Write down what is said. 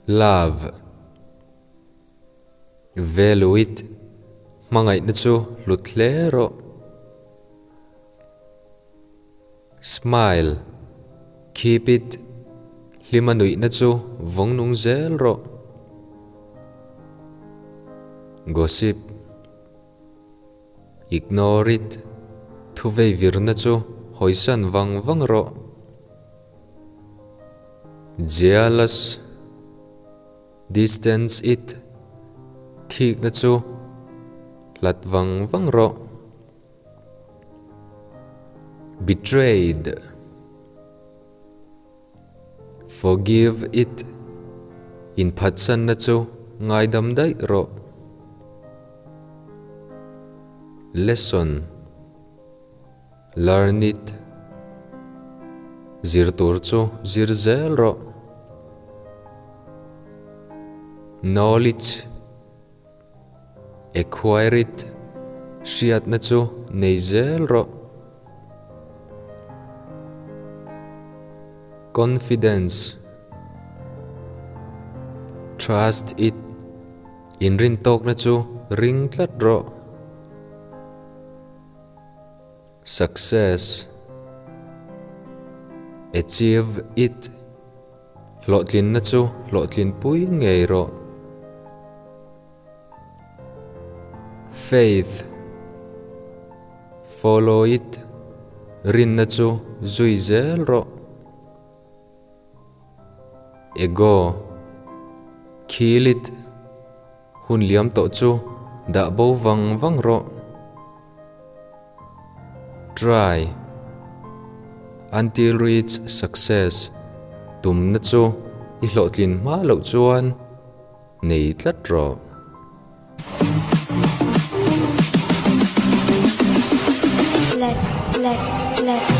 Love. Value it. Hmangaihna chu hlut hle rawh. Smile. Keep it. Hlima nuihna chu vawng nung zel rawh. Gossip. Ignore it. Thuvei virna chu hawisan vang vang rawh. Jealous. Distance it. Thikna chu hlat vang vang rawh. Betrayed. Forgive it. Inphatsanna chu ngaidam daih rawh. Lesson. Learn it. Zir tur chu zir zel rawh. Knowledge. Acquire it. Hriatna chu nei zel rawh. Confidence. Trust it. Inrintawkna chu ring tlat rawh. Success. Achieve it. Hlawhtlinna chu hlawhtlinpui ngei rawh. Faith. Follow it. Rinna chu zui zel rawh. Ego. Kill it. Hun liam tawh chu dah bo vang vang rawh. Try. Until reach success. Tumna chu i hlawhtlin hma loh chuan nei tlat rawh. Let, let, let.